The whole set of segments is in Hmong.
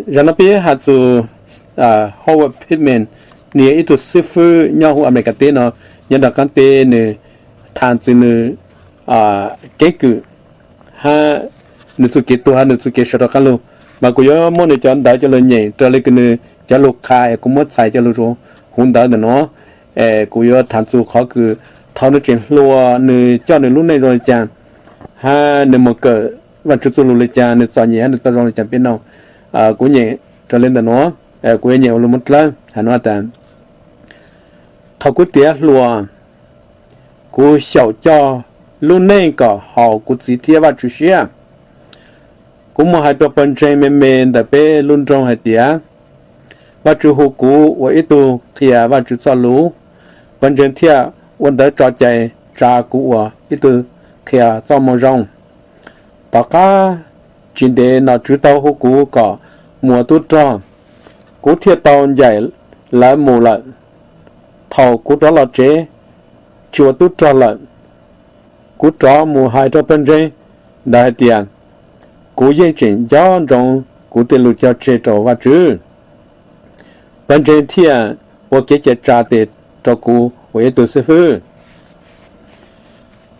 Zaum no peb has txug Howard Pittman, nws yog ib tug xib fwb nyob huv Amelikas teb no, nyob nram qaab teb. Nws thaam txug nws keeb kwm hab nws txuj kev tuag hab nws txuj kev sawv rov qaab lug, mas kuv yuav muab nws cov ntawv coj lug nyeem raws le kws nws cov lug qha es kuv muab txhais coj lug huv ntawv ntawm nuav. Es kuv yuav thaam txug qhov kws thaus nws tseem hluas nws coj nws lub neej zoo le caag, hab nws moog kawm Vaajtswv txuj lug le caag, nws txom nyem hab nws tau zoo le caag peb noog. Kuv nyeem raws le ntawm nuav, kuv yuav nyeem ua lug moog dlawb has nuav tas: Thaus kuv tiav hluas, kuv xyaum coj lub neej kom haum kuv txiv thiab Vaajtswv siab. Kuv moog hais rua pawg ntseeg me me ntawm peb lub nroog hais tias Vaajtswv hu kuv ua ib tug qhia Vaajtswv txoj lug. Pawg ntseeg thiaj ua ntawv tso cai tsa kuv ua ib tug qhia txoj moo zoo. Tom qab tsis ntev Nom Tswv tau hu kuv kom mus ua tub rog, kuv thiaj tau ncaim lawv mus lawm. Thaus kuv rov los tsev tsis ua tub rog lawm, kuv rov mus hais rua pawg ntseeg ntawd hais tias kuv yeej tseem nco ntsoov kuv tej lus cog tseg rua Vaajtswv. Pawg ntseeg thiaj ua kev cai tsa tes rua kuv ua ib tug xib fwb.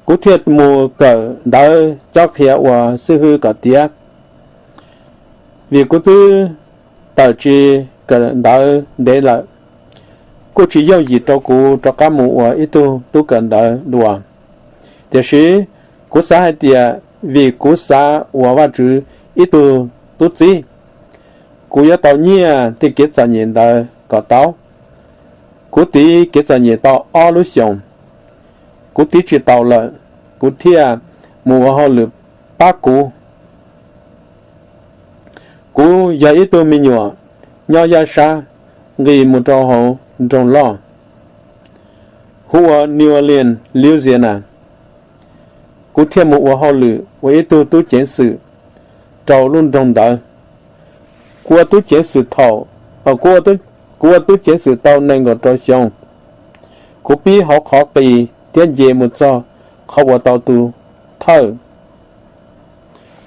Kuv thiaj mus kawm ntawv cob qhia ua xib fwb kom tiav. Vim kuv twb tawm tsis kawm ntawv ntev lawm, kuj tsis yooj yim rua kuv rov qab mus ua ib tug tub kawm ntawv dua. Tiam sis kuv xav hais tias vim kuv xav ua Vaajtswv ib tug tub txib, kuv yuav tau nyiaj tej kev txom nyem ntawd kom tau. Kuv tiv kev txom nyem tau ob lub xyoos, kuv tiv tsis taus lawm, kuv thiaj mus ua hauj lwm pab kuv. Kuv yog ib tug me nyuam nyob yaj sab nqis mus rau hauv nroog loj hu ua New Orleans, Louisiana. Kuv thiaj mus ua hauj lwm ua ib tug tub ceev xwm rau lub nroog ntawd. Kuv ua tub ceev xwm thaum, kuv ua tub ceev xwm tau nees nkaum rau xyoo. Kuv pib hauv qhov qis thiab nce mus txog qhov uas tau tus thawj.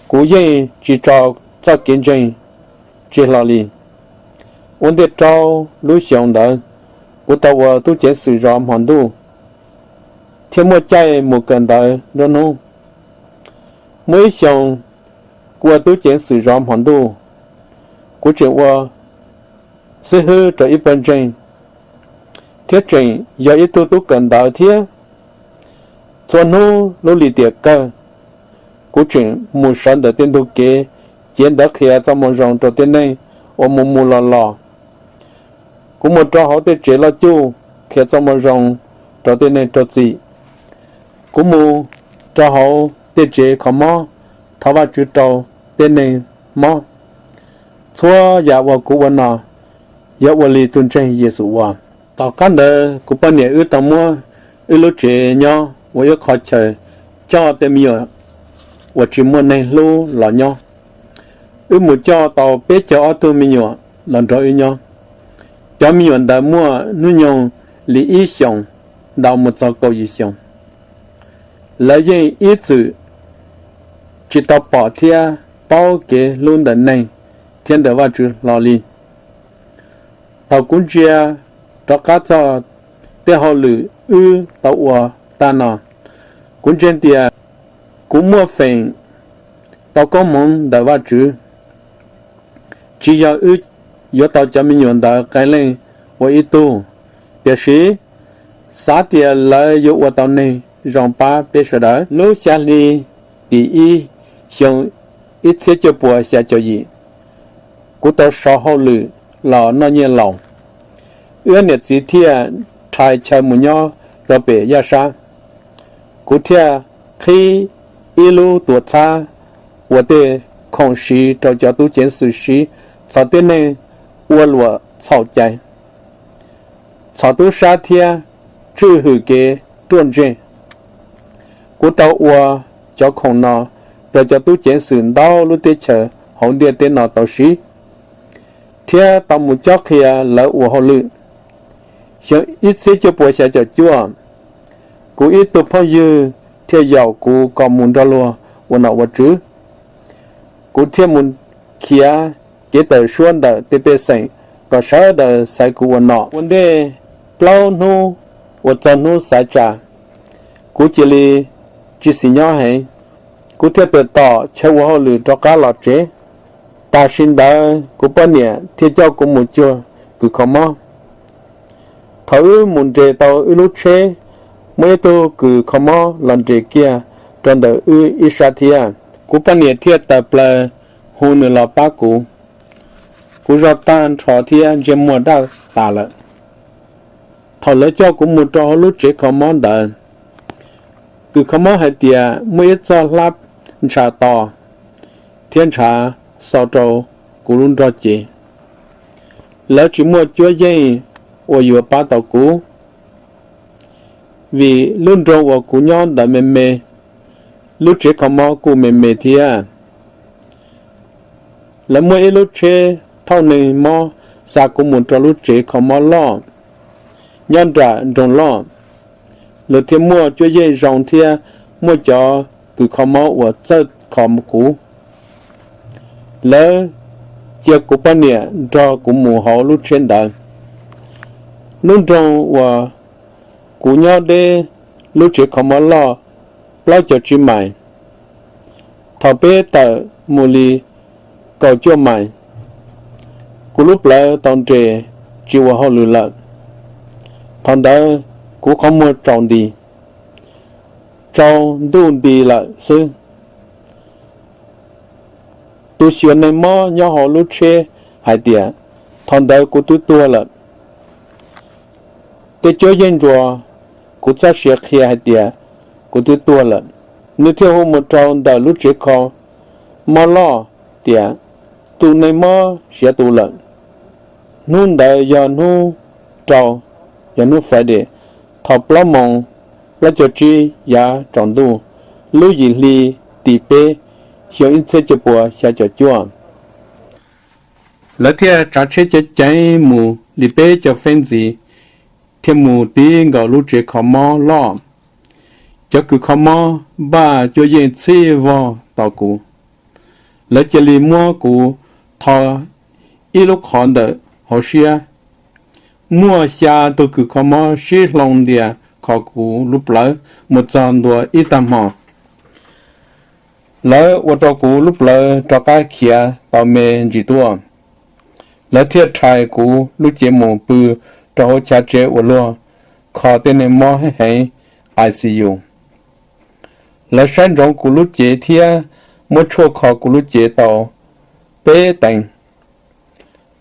Kuv yeej tsis tso txoj kev ntseeg tseg hlo li. Ua ntej rau lub xyoo ntawd, kuv tau ua tub ceev xwm zov hmo ntuj thiab muaj caij mus kawm ntawv nruab hnub. Muaj ib xyoo, kuv ua tub ceev xwm zov hmo ntuj, kuv tseem ua xib hwb rau ib pawg ntseeg thiab tseem yog ib tug tub kawm ntawv thiab. Txhua hnub lub lim tiam kawg, kuv tseem mus sawv ntawm tej ntug kev, cev ntawv qhia txoj moo zoo rau tej neeg uas mus mus los los. Kuv mus rau hauv tej tsev loj cuj qhia txoj moo zoo rau tej neeg raug txim. Kuv mus rau hauv tej tsev kho mob thov Vajtswv rau tej neeg mob. Txhua yam uas kuv ua no yog ua li tus ntseeg Yexus ua. Tom qab ntawd kuv poj niam wb tau muab wb lub tsev nyob ua ib qho chaw coj tej me nyuam uas tsis muaj neeg hlub los nyob. Wb mus coj tau peb caug ob tug me nyuam los nrog wb nyob. Cov me nyuam ntawd muaj hnub nyoog li ib xyoos ntau mus txog kaum yim xyoos. Lawv yeej ib txwm tsis tau pom thiab paub kev hlub ntawm neeg thiab ntawm Vajtswv hlo li. Thaum kuv ntsia rov qab txog tej hauj lwm wb tau ua tag no, kuv ntseeg tias kuv muaj feem tau koob hmoov ntawm Vajtswv. Tsis yog wb yuav tau cov me nyuam ntawd qee leej ua ib tug, tiam sis xav tias lawv yuav ua tau neeg zoo pab peb sawv daws. Lub xya hli tim ib xyoo ib txhiab cuaj puas xya caum yim, kuv tau sau hauj lwm los noj nyiaj laus. Wb niam txiv thiaj rhais chaw mus nyob rau pem yaj sab. Kuv thiaj qhib ib lub tuam txhab uas tej khoom siv rau cov tub ceev xwm siv txhom tej neeg ua luam txhaum cai, txhom tub sab thiab tswj hwm kev ruaj ntseg. Kuv tau ua cov khoom no rau cov tub ceev xwm ntau lub teb chaws hauv ntiaj teb no tau siv, thiab tau mus cob qhia lawv ua hauj lwm. Xyoo ib txhiab cuaj puas xya caum cuaj, kuv ib tug phooj ywg thiaj yaum kuv kom mus nrog luag ua nom ua tswv. Kuv thiaj mus khiav cev tawm suab ntawm tej pej xeem kom sawv daws xaiv kuv ua nom. Ua ntej plaub hnub ua txog hnub xaiv tsa, kuv cia li tsis xis nyob heev, kuv thiaj tawm tom chaw ua hauj lwm rov qab los tsev. Tam sim ntawd kuv poj niam thiaj coj kuv mus cuag kws kho mob. Thaum wb mus nres tau wb lub tsheb, muaj ib tug kws kho mob los nres kiag rau ntawm wb ib sab thiab. Kuv poj niam thiaj tawm plaws hu nws los pab kuv. Kuv zog tag nrho thiab ntsej muag daj tas lawm. Thaum lawv coj kuv mus rau hauv lub tsev kho mob ntawd, kws kho mob hais tias muaj ib txoj hlab ntshav to thiab ntshav xo rau kuv lub nrog cev. Lawv tsis muaj cuab yeej uas yuav pab tau kuv, vim lub nroog uas kuv nyob ntawd me me, lub tsev kho mob kuj me me thiab. Lawv muaj ib lub tsheb thauj neeg mob xa kuv mus rau lub tsev kho mob loj nyob nram nroog loj. Lawv thiaj muaj cuab yeej zoo thiab muaj cov kws kho mob uas txawj kho kuv. Lawv cia kuv poj niam nrog kuv mus hauv lub tsheb ntawd. Lub nroog uas kuv nyob deb lub tsev kho mob loj plaub caug tsib mais. Thaum peb tawm mus li kaum cuaj mais, kuv lub plawv tau nres tsis ua hauj lwm lawm. Thaum ntawd kuv qhov muag tsaus nti, tsaus ntuj nti lawm xwb. Tus xyuas neeg mob nyob hauv lub tsheb hais tias, thaum ntawd kuv twb tuag lawm. Tej cuab yeej ntsuas kuv txoj sia qhia hais tias kuv twb tuag lawm. Nws thiaj hu mus rau ntawm lub tsev kho mob loj tias, tus neeg mob siav tus lawm. Hnub ntawd yog hnub rau, yog hnub Friday, thaum plaub moos plaub caug tsib yav tsaus ntuj, lub yim hli tim peb, xyoo ib txhiab cuaj puas xya caum cuaj. Lawv thiaj tsav tsheb ceev ceev mus li peb caug feeb ntxiv, thiaj mus ti nkaus lub tsev kho mob loj. Cov kws kho mob npaj cuab yeej txhij vog tos kuv. Lawv cia li muab kuv tho ib lub qhov ntawm hauv siab. Muaj xya tug kws kho mob sib hloov ntias kho kuv lub plawv mus txog ntua ib tag hmo. Lawv ua rau kuv lub plawv rov qab khiav tau me ntsis tuaj. Lawv thiaj rhais kuv lub cev mus pw rau hauv chav tsev uas luag kho tej neeg mob heev, I C U. Lawv saib ntsoov kuv lub cev thiab muab tshuaj kho kuv lub cev tau peb teev.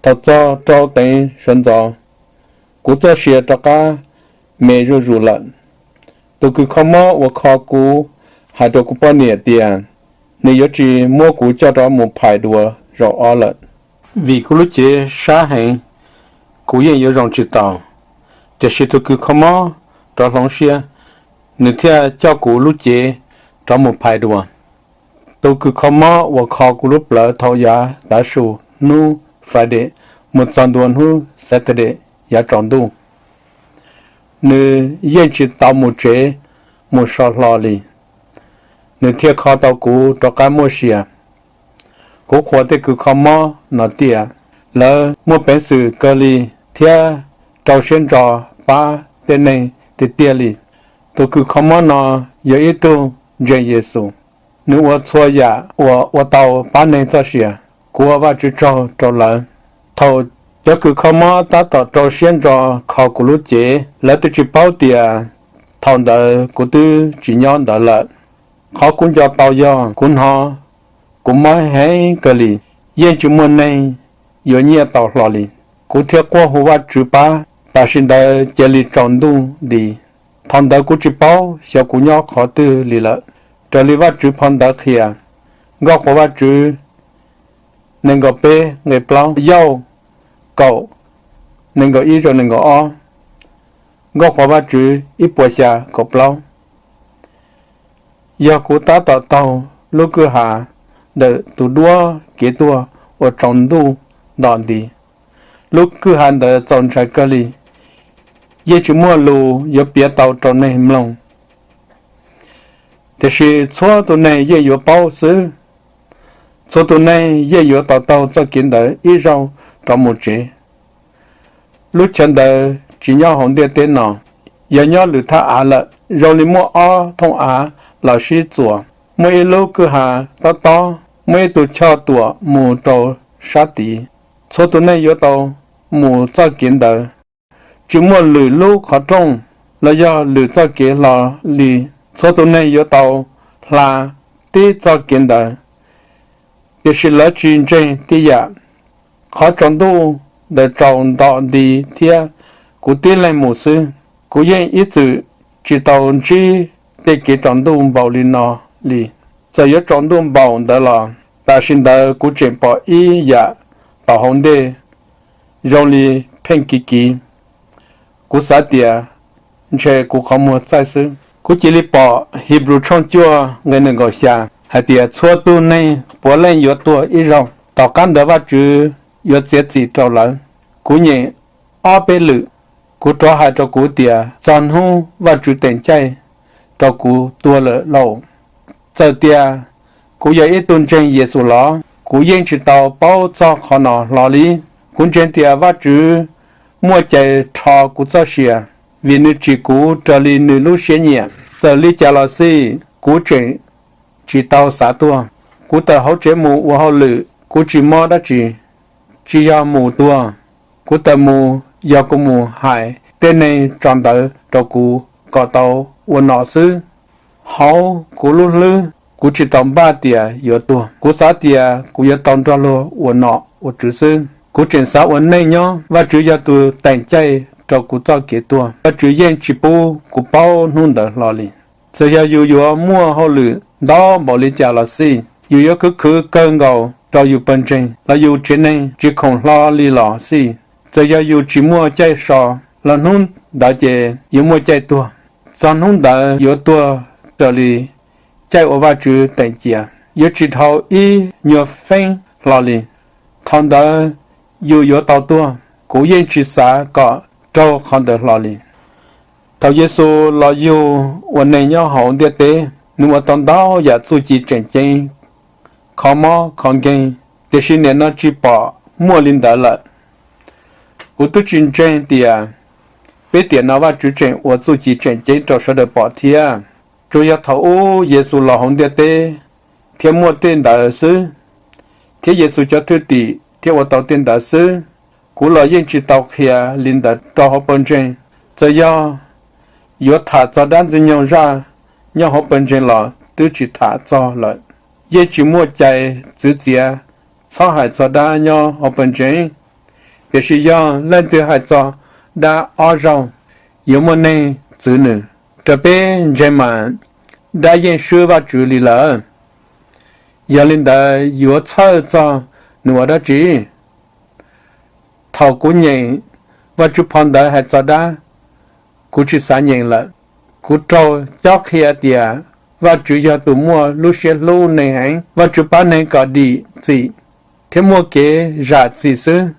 Thaum txog rau teev sawv ntxov, kuv txoj sia rov qab me zuj zus lawm. Tus kws kho mob uas kho kuv hais rau kuv poj niam tias nws yuav tsis muab kuv coj rov mus phais dua zaum ob lawm, vim kuv lub cev sab heev, kuv yeej yuav zoo tsis taus. Tiam sis tus kws kho mob rov hloov siab, nws thiaj coj kuv lub cev rov mus phais dua. Tus kws kho mob uas kho kuv lub plawv thaum yav tav su hnub Friday mus txog ntua hnub Saturday yav tsaus ntuj, nws yeej tsis tau mus tsev mus so hlo li. Nws thiaj kho tau kuv rov qab muaj sia. Kuv qhuas tej kws kho mob no tias lawv muaj peev xwm kawg li thiab rau siab ntso pab tej neeg tiag tiag li. Tus kws kho mob no yog ib tug ntseeg Yexus, nws ua txhua yam uas ua tau pab neeg txoj sia. Kuv ua Vajtswv tsaug rau lawv. Thaum cov kws kho mob tab tom rau siab ntso kho kuv lub cev, lawv twb tsis paub tias thaum ntawd kuv twb tsis nyob ntawd lawm. Qhov kuv nco tau yog kuv hnov kuv mob heev kawg li, yeej tsis muaj neeg yuav nyiaj tau hlo li. Kuv thiaj quaj hu Vajtswv pab, tam sim ntawd cia li tsaus ntuj nti. Thaum ntawd kuv tsis paub xyov kuv nyob qhov twg li lawm. Raws li Vajtswv phau ntawv qhia, Nkauj Qhuas Vajtswv nees nkaum peb nqe plaub, Yauj kaum, nees nkaum ib rau nees nkaum ob, Nkauj Qhuas Vajtswv ib puas xya kaum plaub. Yog kuv tab tom taug lub kwj ha ntawm tus duab kev tuaj uas tsaus ntuj nto nti. Lub kwj ha ntawd txaus ntshai kawg li, yeej tsis muaj lus yuav piav tau rau neeg mloog. Tiam sis txhua tus neeg yeej yuav paub xwb. Txhua tus neeg yeej yuav to taug txoj kev ntawd ib zaug rov mus tsev. Lub chaw ntawd tsis nyob hauv ntiaj teb no, yog nyob lwm thaj av lawm. Zoo li muaj ob thooj av los sib txuas, muaj ib lub kwj ha tob tob, muaj ib tug choj tuam mus rau sab tid. Txhua tus neeg yuav tau mus txoj kev ntawd. Tsis muaj lwm lub qhov rooj los yog lwm txoj kev hlo li. Txhua tus neeg yuav tau hla tib txoj kev ntawd. Tiam sis lawv tsis ntseeg tib yam. Qhov tsaus ntuj ntawd tsaus nto nti thiab kuv tib leeg mus xwb. Kuv yeej ib txwm tsis tau ntsib tej kev tsaus ntuj npaum li no li. Txawm yuav tsaus ntuj npaum ntawd los, tam sim ntawd kuv tseem pom ib yam tom hauv ntej zoo li pheej kiv kiv. Kuv xav tias ntshe kuv qhov muag txaij xwb. Kuv cia li pom His Bus tshooj cuaj nqe nees nkaum xya hais tias, txhua tus neeg puav leej yuav tuag ib zaug, tom qab ntawd Vajtswv yuav txiav txim rau lawv. Kuv nyeem ob peb lwm, kuv rov hais rau kuv tias txog hnub Vajtswv teem caij rau kuv tuag lawm lauj. Txawm tias kuv yog ib tug ntseeg Yexus los kuv yeej tsis tau paub txog qhov no hlo li. Kuv ntseeg tias Vajtswv muaj cai rho kuv txoj sia, vim nws tsim kuv raws li nws lub siab nyiam. Txawm li cas los xij, kuv tseem tsis tau xav tuag. Kuv tawm hauv tsev mus ua hauj lwm, kuv tsis mob dab tsi, tsis yog mus tuag. Kuv tawm mus yog kuv mus hais tej neeg tso ntawv rau kuv kom tau ua nom xwb. Hauv kuv lub hlwb, kuv tsis tau npaj tias yuav tuag. Kuv xav tias kuv yuav tau nrog luag ua nom ua tswv xwb. Kuv tseem xav ua neej nyob. Vajtswv yog tus teem caij rau kuv txoj kev tuag. Vajtswv yeej tsis pub kuv paub hnub ntawd hlo li. Txawm yog yus yuav muaj hauj lwm ntau npaum li cas los xij, yus yuav khwv khwv kawg nkaus rau yus pawg ntseeg los yus tsev neeg tsis khoom hlo li los xij, txawm yog yus tsis muaj caij so los hnub ntawd ces yuav muaj caij tuag. Txog hnub ntawd yuav tuag raws li caij uas Vajtswv teem cia, yuav tsis dhau ib nyuag feeb hlo li. Thaum ntawd yus yuav tau tuag. Kuv yeej tsis xav kom raug qhov ntawd hlo li. Thaum Yexus los yug ua neeg nyob hauv ntiaj teb, nws ua tau ntau yam txuj ci tseem ceeb, kho mob kho nkeeg, tiam sis nim no tsis pom muaj li ntawd lawm. Kuv twb tsis ntseeg tias peb tiam no Vajtswv tseem ua txuj ci tseem ceeb rau sawv daws pom thiab. Tsuas yog thaum ub Yexus los hauv ntiaj teb thiab muaj tej ntawd xwb, thiab Yexus cov thwj tim thiaj ua tau tej ntawd xwb. Kuv los yeej tsis tau qhia li ntawd rau hauv pawg ntseeg. Txawm yog yuav tham txog dab ntxwg nyoog zaj nyob hauv pawg ntseeg los twb tsis tham txog lawm. Yeej tsis muaj cai txwv txiav txhob hais txog dab nyob hauv pawg ntseeg. Tiam sis yog leej twg hais txog dab ob zaug, yuav muaj neeg txwv nws. Raws peb ntseeg mas dab yeej swb Vajtswv li lawm. Yog li ntawd yuav txhawj txog nws ua dab tsi? Thaum kuv nyeem Vajtswv phau ntawv hais txog dab, kuv tsis xav nyeem lawm. Kuv raug cob qhia tias Vajtswv yog tus muaj lub siab hlub neeg heev. Vajtswv pab neeg kom dim txim thiab muaj kev zam txim xwb.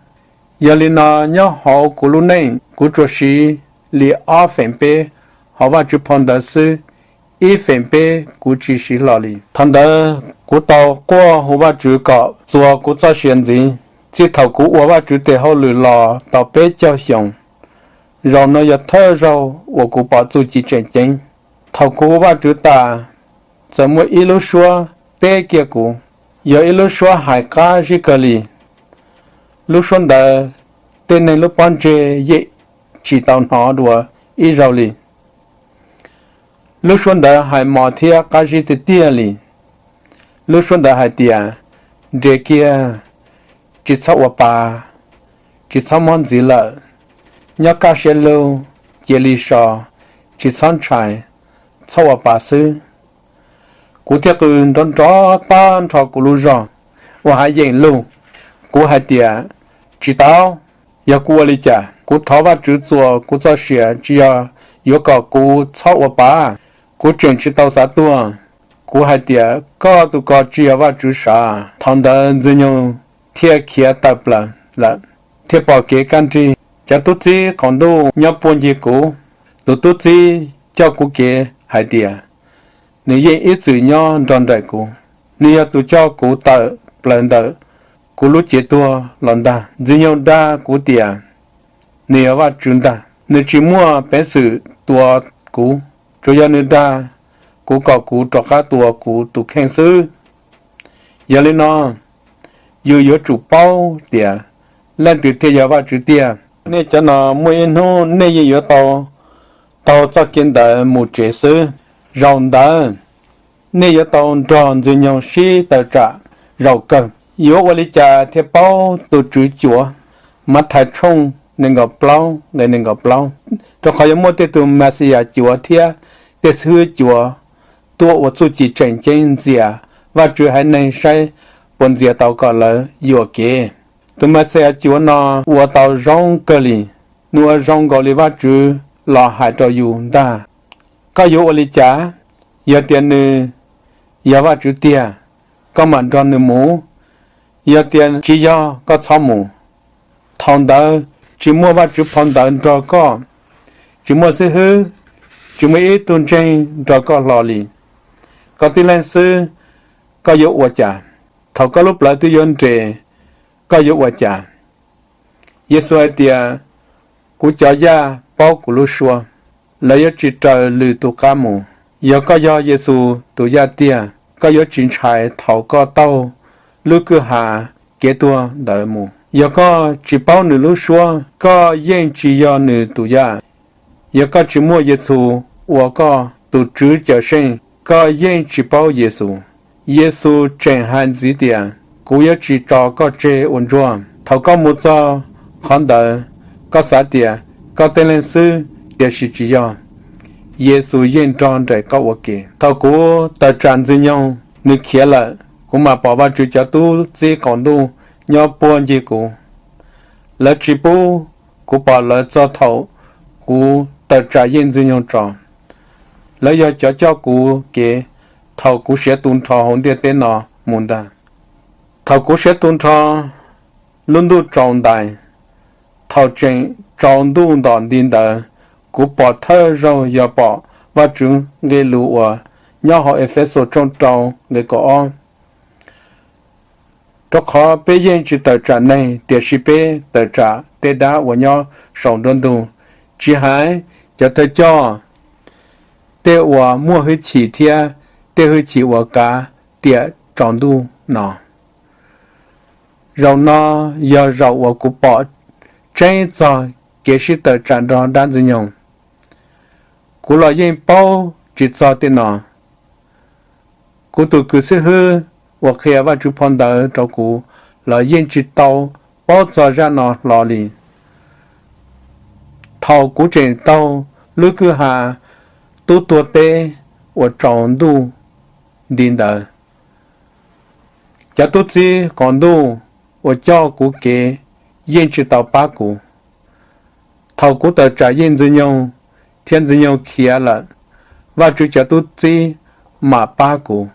Yog li no, nyob hauv kuv lub neej, kuv tsuas siv li ob feem peb hauv Vajtswv phau ntawv xwb, ib feem peb kuv tsis siv hlo li. Thaum ntawd kuv tau quaj hu Vajtswv kom txuas kuv txoj sia ntxiv. Txij thaum kuv ua Vajtswv tes hauj lwm los tau peb caug xyoos, zaum no yog thawj zaug uas kuv pom txuj ci tseem ceeb. Thaum kuv hu Vajtswv tas, txawm muaj ib lub suab teb kiag kuv, yog ib lub suab hais qab zib kawg li. Lub suab ntawd tej neeg lub pob ntseg yeej tsis tau hnov dua ib zaug li. Lub suab ntawd hais mos thiab qab zib tiag tiag li. Lub suab ntawd hais tias, nres kiag, tsis txhob ua pa, tsis txhob mob ntxiv lawm, nyob kaj siab lug, cia li so, tsis txhob ntshai, txhob ua pa xwb. Kuv thiaj qw nrov nrov tag nrho kuv lub zog uas hav yeem lug. Kuv hais tias, tsis tau, yog kuv ua li cas? Kuv thov Vajtswv txuas kuv txoj sia tsis yog yuav kom kuv txhob ua pa. Kuv tseem tsis tau xav tuag. Kuv hais tias, koj tus ko tsis yog Vajtswv sav. Thaum ntawd Ntxwg Nyoog thiaj khiav tawm plaws lawm, thiaj pom kev kaj nrig. Cov tub txib qaum ntuj nyob puag ncig kuv. Tus tub txib coj kuv kev hais tias, nws yeej ib txwm nyob nrog nraim kuv. Nws yog tus coj kuv tawm plaws ntawm kuv lub cev tuag los ntag. Ntxwg Nyoog dag kuv tias nws yog Vajtswv ntag. Nws tsis muaj peev xwm tua kuv, tsuas yog nws dag kuv kom kuv rov qab tua kuv tus kheej xwb. Yog li no, yus yuav tsum paub tias leej twg thiaj yog Vajtswv tiag. Nej cov no muaj ib hnub nej yeej yuav tau taug txoj kev ntawd mus tsev xwb. Zaum ntawd nej yuav tau nrog Ntxwg Nyoog sib tawm tsam zaum kawg. Yuav ua li cas thiaj paub tus Tswv cuav? Mathais tshooj nees nkaum plaub nqe nees nkaum plaub. Rau qhov yuav muaj tej tus Mexiyas cuav thiab tej xib hwb cuav tuaj ua txuj ci tseem ceeb ntxias Vajtswv haiv neeg saib puas ntxias tau kom lawv yuam kev. Tus Mexiyas cuav no ua tau zoo kawg li. Nws ua zoo nkaus li Vajtswv los hais rau yus ntag. Koj yuav ua li cas? Yog tias nws yog Vajtswv tiag, koj mam nrog nws mus. Yog tias tsis yog, koj txhob mus. Thaum ntawd tsis muaj Vajtswv phau ntawv nrog koj, tsis muaj xib hwb, tsis muaj ib tug ntseeg nrog koj hlo li. Koj tib leeg xwb, koj yuav ua cas? Thaum koj lub plawv twb yuav nres, koj yuav ua cas? Yexus hais tias, kuv cov yaj paub kuv lub suab, lawv yuav tsis raws lwm tus qab mus. Yog koj yog Yexus tus yaj tiag, koj yuav tsis ntshai thaum koj taug lub kwj ha kev tuag ntawd mus. Yog koj tsis paub nws lub suab, koj yeej tsis yog nws tus yaj. Yog koj tsis muaj Yexus ua koj tus Tswv Cawmseej, koj yeej tsis paub Yexus. Yexus tseem hais ntxiv tias, kuv yuav tsis tso koj tseg ua ntsuag. Thaum koj mus txog qhov ntawd, koj xav tias koj tib leeg xwb, tiam sis tsis yog. Yexus yeej nrog nraim koj ua ke. Thaum kuv tawm tsam Ntxwg Nyoog, nws khiav lawm, kuv mam pom Vajtswv cov tub txib qaum ntuj nyob puag ncig kuv. Lawv tsis pub kuv pom lawv txog thaum kuv tawm tsam Yeej Ntxwg Nyoog tso. Lawv yog cov coj kuv kev thaum kuv siav tu nrho hauv ntiaj teb no mus ntag. Thaum kuv siav tu nrho, lub ntuj tsaus ntais. Thaum tseem tsaus ntuj ntom nti ntawd, kuv pom thawj zaug yog pom Vajtswv nqe lus uas nyob hauv Efexus tshooj rau nqe kaum ob. Rau qhov peb yeej tsis tawm tsam neeg, tiam sis peb tawm tsam tej dab uas nyob saum nruab ntug, tsis hais cov thawj coj, tej uas muaj hwj chim thiab tej hwj chim uas kav tiam tsaus ntuj no. Zaum no yog zaum uas kuv pom tseeb txog kev sib tawm tsam nrog dab Ntxwg Nyoog. Kuv los yeej paub tsis txog tej no. Kuv tus kws xib hwb uas qhia Vajtswv phau ntawv rau kuv los yeej tsis tau paub txog zaj no hlo li. Thaum kuv tseem taug lub kwj ha tub tuag teb uas tsaus ntuj nti ntawd, cov tub txib qaum ntuj uas coj kuv kev yeej tsis tau pab kuv. Thaum kuv tawm tsam Yeej Ntxwg Nyoog thiab Ntxwg Nyoog khiav lawm, Vajtswv cov tub txib mam pab kuv.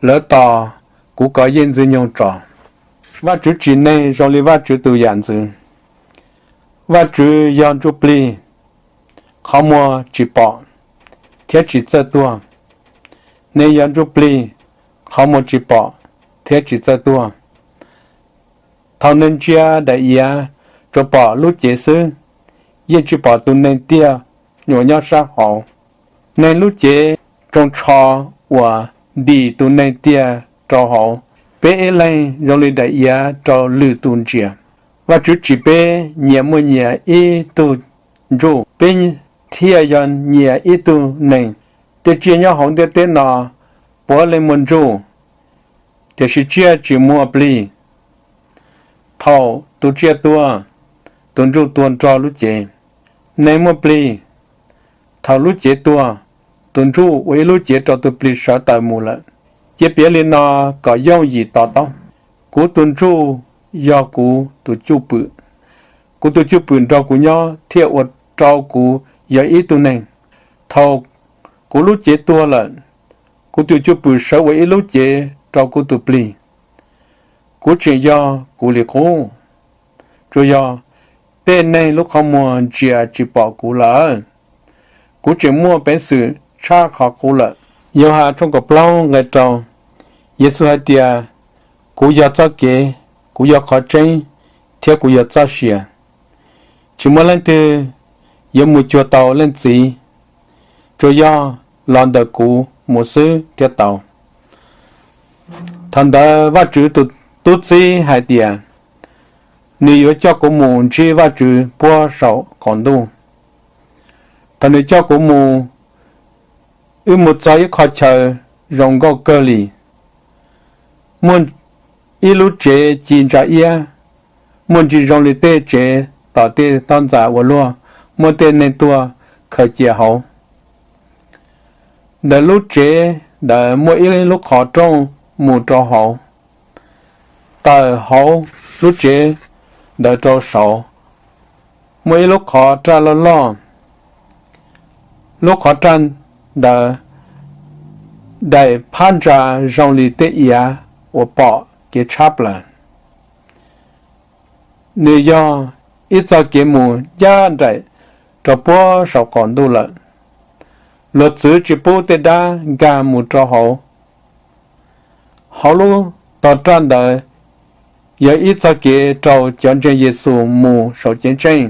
Lawv tos kuv kov Yeej Ntxwg Nyoog tso. Vajtswv tsim neeg zoo li Vajtswv tus yam ntxwv. Vajtswv yog ntsuj plig, qhov muag tsis pom thiab tsis txawj tuag. Neeg yog ntsuj plig, qhov muag tsis pom thiab tsis txawj tuag. Thaum neeg ntsia daim iav, tsuas pom lub cev xwb, yeej tsis pom tus neeg tiag uas nyob sab hauv. Neeg lub cev tsoo tsho uas ntim tus neeg tiag rau hauv. Peb ib leeg zoo li daim iav rau lwm tus ntsia. Vajtswv tsim peb nyias muaj nyias ib tug ntsuj, peb thiaj yog nyias ib tug neeg. Tej tsiaj nyob hauv ntiaj teb no puav leej muaj ntsuj, tiam sis tsiaj tsis muaj plig. Thaum tus tsiaj tuag, tus ntsuj tuag nrog lub cev. Neeg muaj plig, thaum lub cev tuag, tus ntsuj ua ib lub cev rau tus plig sawv tawm mus lawm. Cia piav li no kom yooj yim to taub. Kuv tus ntsuj yog kuv tus cwj pwm. Kuv tus cwj pwm nrog kuv nyob thiaj ua rau kuv yog ib tug neeg. Thaum kuv lub cev tuag lawm, kuv tus cwj pwm sawv ua ib lub cev rau kuv tus plig. Kuv tseem yog kuv li qub. Tsuas yog tej neeg lub qhov muag ntsia tsis pom kuv lawm. Kuv tseem muaj peev xwm tshaj qhov qub lawm. Yauhas tshooj kaum plaub nqe rau, Yexus hais tias, Kuv yog txoj kev, kuv yog qhov tseeb, thiab kuv yog txoj sia. Tsis muaj leej twg yuav mus cuag tau Leej Txiv, tsuas yog los ntawm kuv mus xwb thiaj tau. Thaum ntawd Vajtswv tus tub txib hais tias, nws yuav coj kuv mus ntsib Vajtswv puag saum qaum ntuj. Thaum nws coj kuv mus, wb mus txog ib qho chaw zoo nkauj kawg li. Muaj ib lub tsev ci ntsa iab, muaj ntsis zoo li tej tsev tom tej toj ntxas uas luag muab tej neeg tuaj khaws cia hauv. Ntawm lub tsev ntawd muaj ib lub qhov rooj mus rau hauv. Tawm hauv lub tsev ntawd rau saud, muaj ib lub qhov raj loj loj. Lub qhov raj ntawd daim phab ntsa zoo li tej iav uas pom kev tshab plaws. Nws yog ib txoj kev mus ncaj nraim rau puag saum qaum ntuj lawm. Luag txwv tsis pub tej dab nkag mus rau hauv. Hauv lub tog raj ntawd yog ib txoj kev rau cov ntseeg Yexus mus saum ceeb tsheej.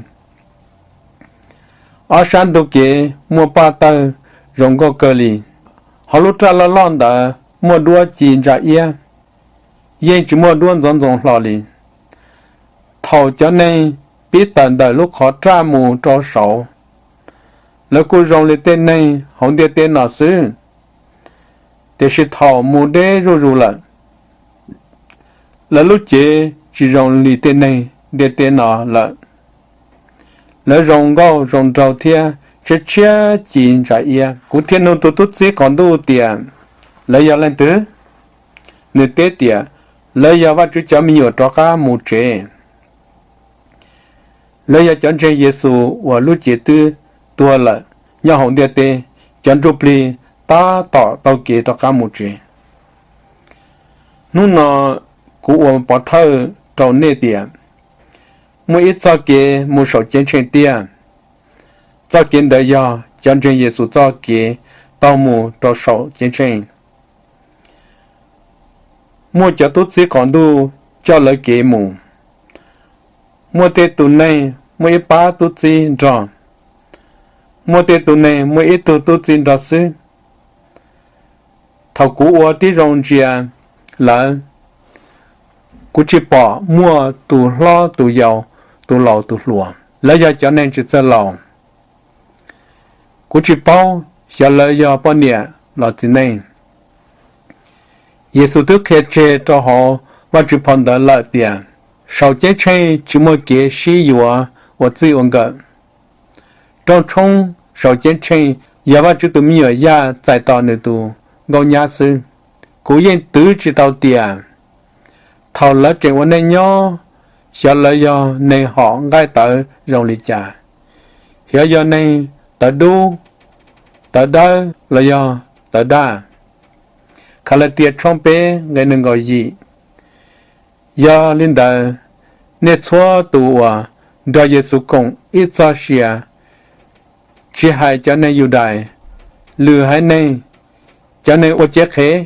Ob sab ntug kev muaj paj tawg zoo nkauj kawg li. Hauv lub raj loj loj ntawd muaj duab ci ntsa iab, yeej tsis muaj duab ntxoov ntxoo hlo li. Thaum cov neeg pib tawm ntawm lub qhov raj mus rau saud, lawv kuj zoo li tej neeg hauv ntiaj teb no xwb, tiam sis thaum mus deb zuj zus lawm, lawv lub cev tsis zoo li tej neeg ntiaj teb no lawm. Lawv zoo nkauj zoo nraug thiab tshiab tshiab ci ntsa iab. Kuv thiaj nug tus tub txib qaum ntuj tias, lawv yog leej twg? Nws teb tias, lawv yog Vajtswv cov me nyuam rov qab mus tsev. Lawv yog cov ntseeg Yexus uas lub cev twb tuag lawm nyob hauv ntiaj teb, cov ntsuj plig tab tom taug kev rov qab mus tsev. Hnub no kuv ua pov thawj rau nej tias, muaj ib txoj kev mus saum ceeb tsheej tiag. Txoj kev ntawd yog cov ntseeg Yexus txoj kev taug mus rau saum ceeb tsheej. Muaj cov tub txib qaum ntuj coj lawv kev mus. Muaj tej tus neeg muaj ib pab tub txib nrog. Muaj tej tus neeg muaj ib tug tub txib nrog xwb. Thaum kuv ua tib zoo ntsia lawv, kuv tsis pom muaj tus hlob tus yau, tus laus tus hluas. Lawv yog cov neeg tsis txawj laus. Kuv tsis paub xyov lawv yog poj niam los txiv neej. Yexus twb qhia tseg rau hauv Vajtswv phau ntawv lawm tias, saum ceeb tsheej tsis muaj kev sib yuav ua txij ua nkawm. Rooj tshoob saum ceeb tsheej yog Vajtswv tus me nyuam Yaj txais tos nws tus nkauj nyab xwb. Kuv yeej twv tsis tau tias, thaum lawv tseem ua neej nyob, xyov lawv yog neeg hom nqaij tawv zoo li cas, xyov yog neeg tawv dub, tawv dawb los yog tawv daj. Kalatias tshooj peb nqe nees nkaum yim. Yog li ntawd, nej txhua tus uas nrog Yexus koom ib txoj sia, tsis hais cov neeg Yudais, lwm haiv neeg, cov neeg ua cev qhev,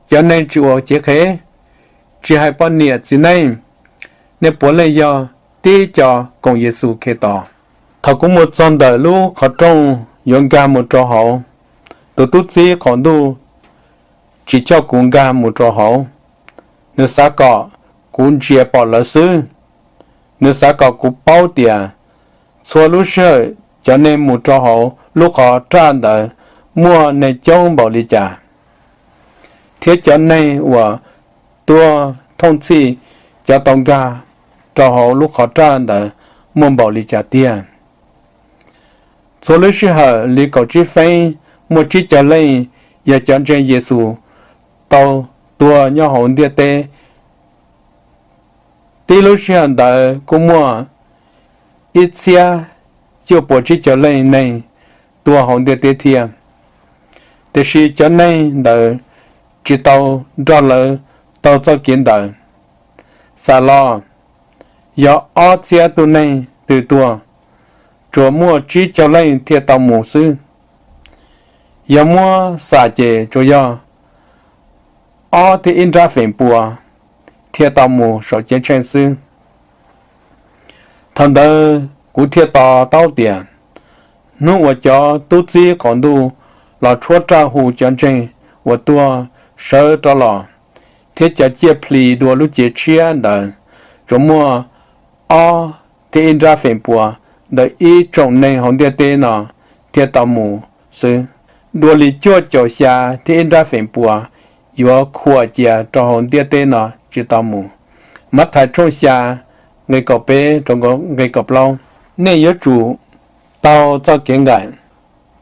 cov neeg tsis ua cev qhev, tsis hais poj niam txiv neej, nej puav leej yog tib co koom Yexus Khetos. Thaum kuv mus txog ntawm lub qhov rooj yuav nkag mus rau hauv, tus tub txib qaum ntuj tsis coj kuv nkag mus rau hauv. Nws xav kom kuv ntsia pom lawv xwb. Nws xav kom kuv paub tias txhua lub sij hawm cov neeg mus rau hauv lub qhov raj ntawd muaj neeg coob npaum li cas, thiab cov neeg uas tuag thooj txhij, cov tau nkag rau hauv lub qhov raj ntawd muaj npaum li cas tiag. Txhua lub sij hawm li kaum tsib feeb muaj tsib caug leej yog cov ntseeg Yexus tau tuag nyob hauv ntiaj teb. Tib lub sij hawm ntawd kuj muaj ib txhiab cuaj puas tsib caug leej neeg tuag hauv ntiaj teb thiab. Tiam sis cov neeg ntawd tsis tau nrog lawv taug txoj kev ntawd. Xam los, yog ob txhiab tug neeg twg tuag, tsuas muaj tsib caug leej thiaj tau mus xwb. Yog muab xam ces tsuas yog ob thiab ib nrab feem pua. thiaj tau mus saum ceeb tsheej xwb. Thaum ntawd kuv thiaj to taub tias hnub uas cov tub txib qaum ntuj los tshuab raj hu cov ntseeg uas tuag sawv rov los, thiab cov ciaj plhis dua lub cev tshiab ntawd, tsuas muaj ob thiab ib nrab feem pua ntawm ib tsoom neeg hauv ntiaj teb no thiaj tau mus xwb. Dua li cuaj caum xya thiab ib nrab feem pua yuav khuam cia rau hauv ntiaj teb no tsis tau mus. Mathais tshooj xya, nqe kaum peb rau nqe kaum plaub. Nej yuav tsum taug txoj kev nqaim,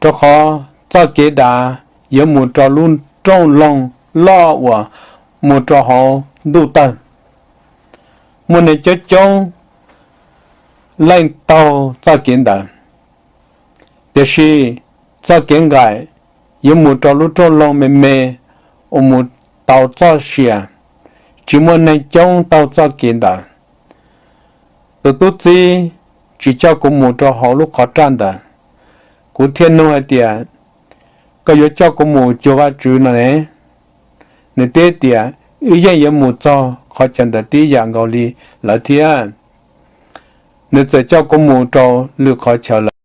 rau qhov txoj kev dav yuav mus rau lub rooj loog loj uas mus rau hauv ntuj tawg. Muaj neeg coob coob leej taug txoj kev ntawd, tiam sis txoj kev nqaim yuav mus rau lub rooj loog me me uas mus tau txoj sia. Tsis muaj neeg coob taug txoj kev ntawd. Tus tub txib tsis coj kuv mus rau hauv lub qhov raj ntawd. Kuv thiaj nug hais tias, koj yuav coj kuv mus cuag Vajtswv no ne? Nws teb tias, wb yeej yuav mus txog qhov chaw ntawd tib yam nkaus li lawv thiab. Nws txawm coj kuv mus rau lwm qhov chaw lawm.